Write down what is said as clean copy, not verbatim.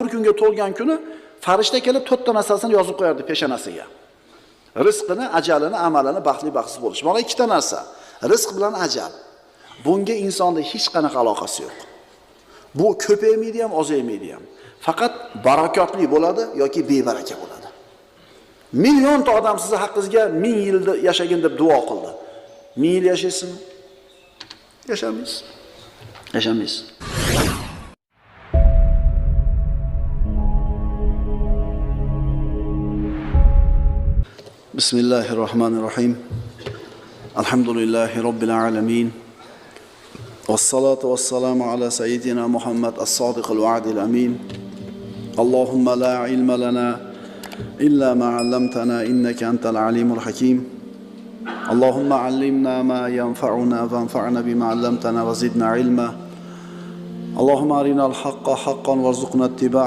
Bir kunga to'lgan kuni farishta kelib to'rtta narsasini yozib qo'yardi peshonasiga. Rizqini, ajalini, amalini, baxtli baxtsiz bo'lish. Mana ikkita narsa. Rizq bilan ajal. Bunga insonda hech qanaqa aloqasi yo'q. Bu ko'paymaydi ham, ozaymaydi ham. Faqat barakotli bo'ladi yoki bebaraka bo'ladi. Millionta odam sizni haqqingizga 1000 yilda yashagin deb duo qildi. 1000 yil yashaysizmi? Yashamaysiz. Yashamaysiz. Bismillahirrohmanirrohim. Alhamdulillahi robbil alamin. Vassalatu vassalamu ala sayyidina Muhammad as-sodiqil va'dil amin. Allohumma la ilma lana illa ma 'allamtana innaka antal alimul hakim. Allohumma 'allimna ma yanfa'una wanfa'na bima 'allamtana wa zidna ilma. Allohumma arinal haqqa haqqan warzuqna ittiba'a